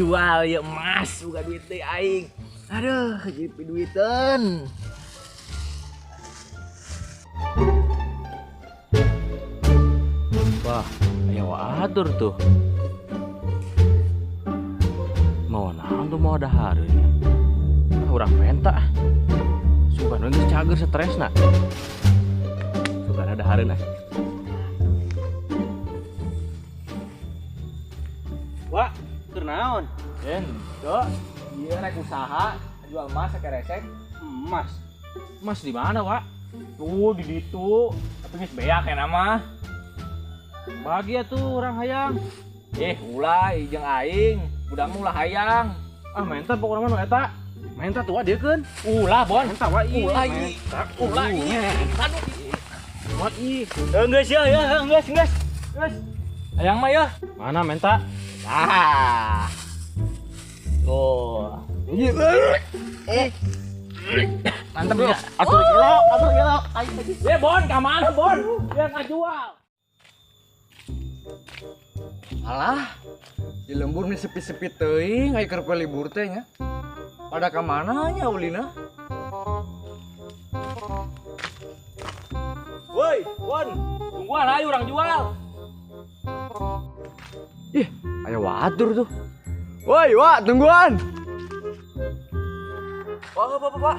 Ngajual ya emas buka duit teh aing. Aduh, jadi duitan. Wah, aya atur tuh. Mau naon tuh mau dahareun nya. Ah, urang penta. Sugan we geus cager stresna. Sugan dahareun ah. Wah, keur naon? Ento, ieu rek usaha jual emas sakeresek. Emas. Emas di mana, Wak? Tuh di ditu, tapi geus beak aya mah. Bahagia tuh orang hayang. Ulah jeung aing, budak mah ulah hayang. Ah, menta pokona mah nu eta. Menta tuh diekeun. Ulah, Bon. Menta wa ieu. Ulah ieu. Ulah ieu. Aduh. Kuat ieu. Geus ya, ya, geus, geus. Geus. Hayang mah ya. Mana menta? Ah. Tuh. Mantap ya. Atur kilo, atur kilo. Bon, ka mana, Bon? Dia ngajual. Alah, di lembur nih sepi-sepi teuing aya keur libur teh nya. Pada ka mana nya ulina? Woi, Bon, tungguan ayo urang jual. Ih, aya watur tuh. Woi, Wak, tungguan. Wah, Pak, Pak.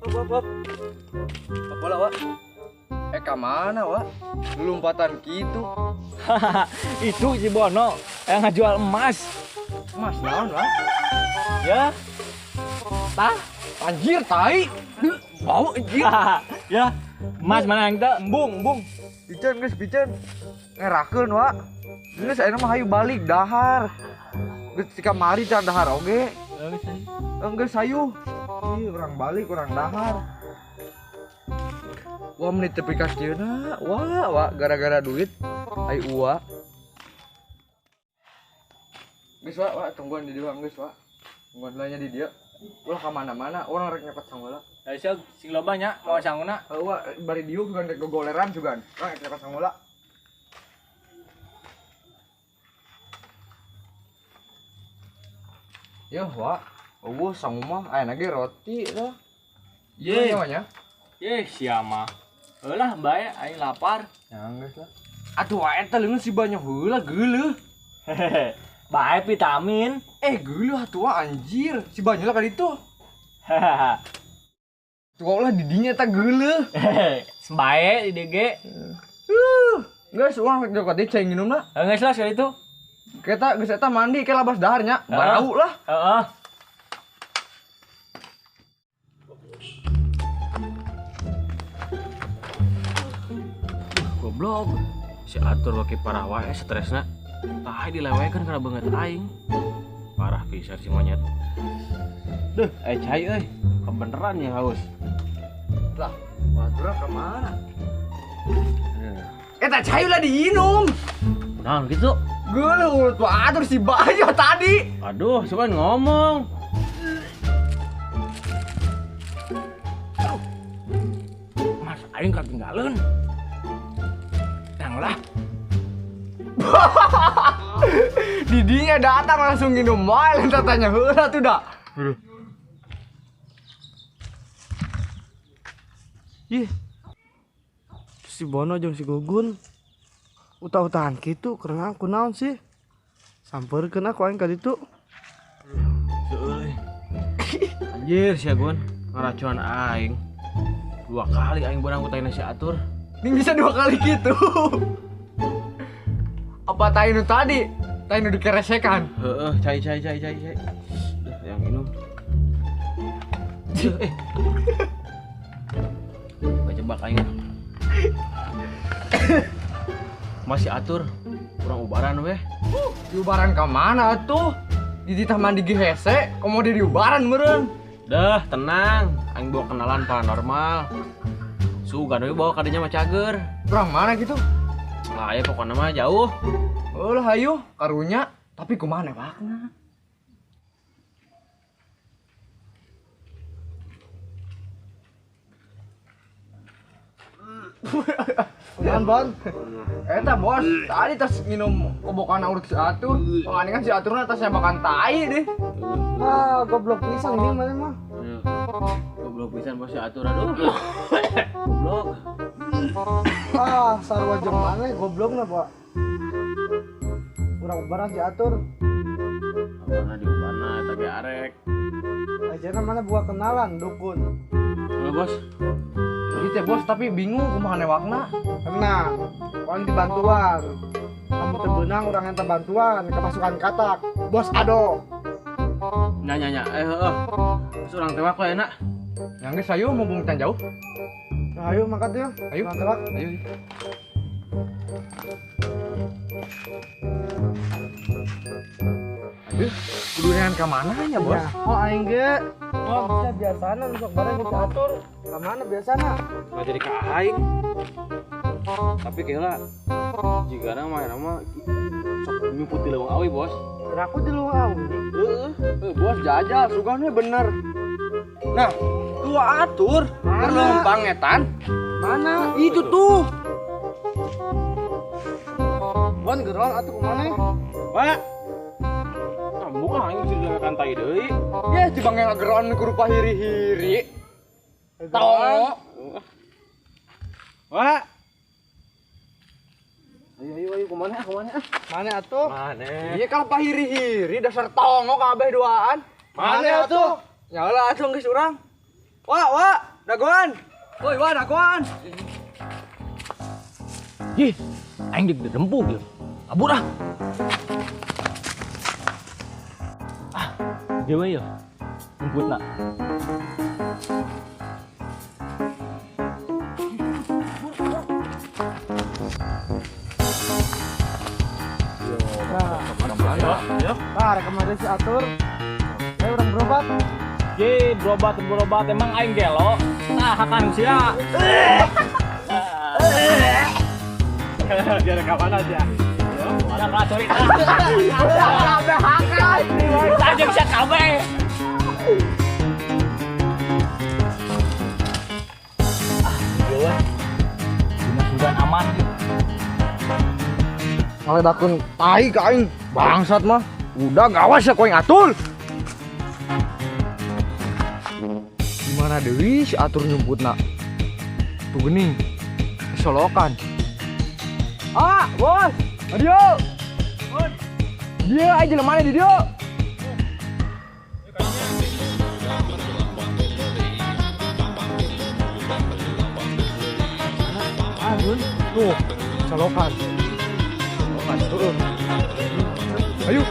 Pak, Pak. Apa lah, Wak? Ka mana, Wak? Lompatan gitu. Itu si Bono yang ngajual emas. Emas naon, Wak? Ya. Tah, anjir tai. Bau anjir. Ya. Emas mana yang teu? Embung, embung. Piceun geus piceun. Ngerakeun, Wak. Geus ayeuna mah hayu balik dahar. Geus kamari can dahar oge. Geus hayu. Ih, urang balik urang dahar. Wah, menit tepi ka kieuna. Wah, wah, gara-gara duit ai uwa. Geus wak, wak, tungguan di dieu geus wak. Tungguan lah nya di dieu. Ulah ka mana-mana, urang rek nyokot sanggula. Da sia sing loba nya mawa sanguna. Heuh, wak, bari dieu sugan rek gogoleran sugan. Urang rek nyokot sanggula. Yo, wak. Eueuh sangu mah aya ge roti tah. Ye, nya. Ye, sia mah. Heulah bae aing lapar. Ya geus lah. Atuh wae eta leungeun si banyak heula geuleuh. Hehehe. Bae vitamin. Geuleuh atuh anjir. Si banyak lah ka ditu. Hahaha. Tuh lah di dinya eta geuleuh. Hehehe. Bae di DG. Geus urang rek jokot deui cai nginumna. Geus lah sekali itu. Kita geus eta mandi ke labas dahar nya. Barau lah. Heeh. Goblok. Si atur waki parah wae stresna. Tah dilewekeun kana beungeut aing. Parah pisan si monyet. Duh, cai euy. Kebeneran ya haus. Lah, waturna ka mana? Eta cai ulah diinum. Kunaon kitu? Geuleuh tuh atur si Bayo tadi. Aduh, siapa ngomong? Mas aing ketinggalan. Lah. Didinya datang langsung minum wae tanya heula tuh dah. Ih. Si Bono jeung si Gugun utah-utahan kitu karena aku naon sih. Sampeurkeun aku aing ka ditu. Euy. Anjir sia Gun, ngaracuan aing. 2 kali aing beurang ku si Atur. Ini bisa 2 kali gitu. Apa tainu tadi? Tainu dikeresekan. Heeh, cai cai cai cai cai. Duh, yang minum. Kejebak aing. Masih Atur, kurang ubaran weh. Diubaran ka mana atuh? Di titah mandi ge hese, komo di diubaran meureun. Dah, tenang. Aing bawa kenalan paranormal. Sugan we bawa kadinya mah cager. Urang mana gitu? Lah ya pokoknya mah jauh. Eulah hayu, karunya, tapi kumaha newakna? Kunaon, Bon? Eta bos, tadi tas minum kobokan urut si Atur. Penganingan si Aturna tas makan tai deh. Ah, goblok pisan ini mana mah. Goblok pisan bos si Atur aduh. Goblok. Ah, sarua jeung maneh goblokna, Pak. Urang ubaran si Atur. Kabarna diubarna eta ge arek. Ajana mana buka kenalan dukun. Halo, Bos. Jadi teh bos tapi bingung kumaha newakna. Tenang, orang dibantuan. Kamu terbenang orang yang bantuan ke pasukan katak. Bos Ado. Nanya-nanya, heeh. Terus orang tewak we enak. Yang geus ayo mumpung can jauh. Nah, ayo mangkat ya. Ayo. Orang tewak. Ayo. Aduh, kudu neangan ka mana nya, Bos? Ya. Oh, aing ge. Oh, bisa biasana sok bareng geus atur. Ka mana biasana? Nggak jadi ka aing. Tapi kira jigana mah nama sok nyumput di leuweung awi, Bos. Aku di leuweung awi. Heeh. Bos jajal sugana bener. Nah, tua Atur keur leumpang etan. Mana? Itu tuh. Bon geron atuh kumaha? Pak. Ambung aing sih dilewekan tai deui. Ye, tibang ngageron ku rupa hiri-hiri. Tong. Wah. Ayo ayo ayo kumaha kumaha? Mana atuh? Mana? Iya kalau pahiri-hiri dasar tongo kabeh duaan. Mana atuh? Nyala atuh geus urang. Wah, wah, dagoan. Woi, wah, dagoan. Ih, aing didempuk ieu. Kabur ah. Ah, dewe yo. Jemputna. Nah, kemarin si Atur. Ayo orang berobat. Ye, berobat emang aing gelo. Tah hakan sia. Biar kapan aja. Ada sorry. Kabeh hakan. Tah jeung sia kabeh. Ah, ieu we. Dina sudan aman. Ngaledakeun tai ka aing. Bangsat mah. Udah gawas ya koing Atur. Gimana deui si Atur nyumputna? Tuh geuning. Solokan. Ah, bos. Adio. Bos. Dia aja lemana di dia. Ah, Bun. Tuh, solokan. Solokan. Heeh. Ayo.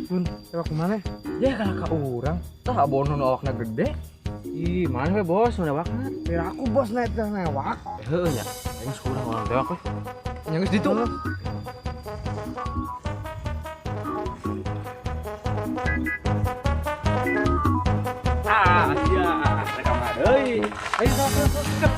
Bun, tewak kemana? Ya kalah ka urang. Tah abono nu awakna gede. Ih, mana we bos nu newakna? Biar aku bos naik teh newak. Heueuh nya. Aing kurang orang tewak we. Nya geus ditu. Ah, sia. Rek ka deui. Ayo, sok, sok, sok.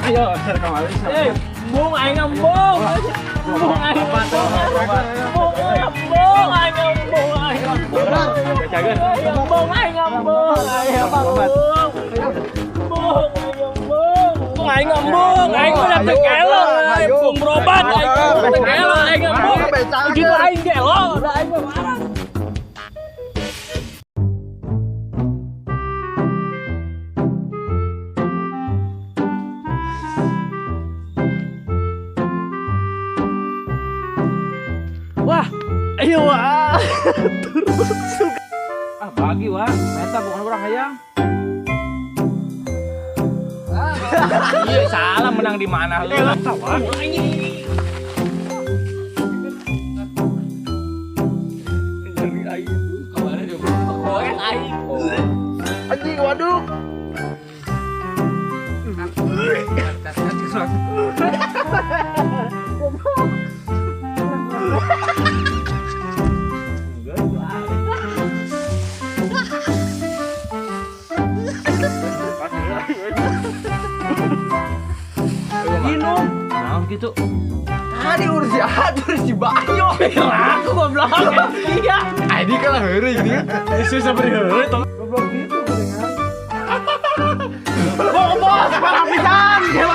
Ayo, rek ka deui. Eh, embung aing embung. Embung aing embung. Embung aing embung aing embung. Becageun. Embung aing embung aing embung. Embung aing embung. Embung aing embung. Aing udah teu gelo. Embung berobat aing teu gelo aing embung. Begitu aing gelo, udah aing mah marah. Wah, ayo wah. Terus. Ah, bagi wah. Meta bukan orang hayang. Iya, salah menang di mana lu? Wah. Anjing, waduh. Minum. Naon gitu? Tadi urus si Atur si Bayo. Aku goblok. Iya. Ini kan heureuy gini. Susah beri heureuy tong. Goblok gitu gorengan. Parah pisan.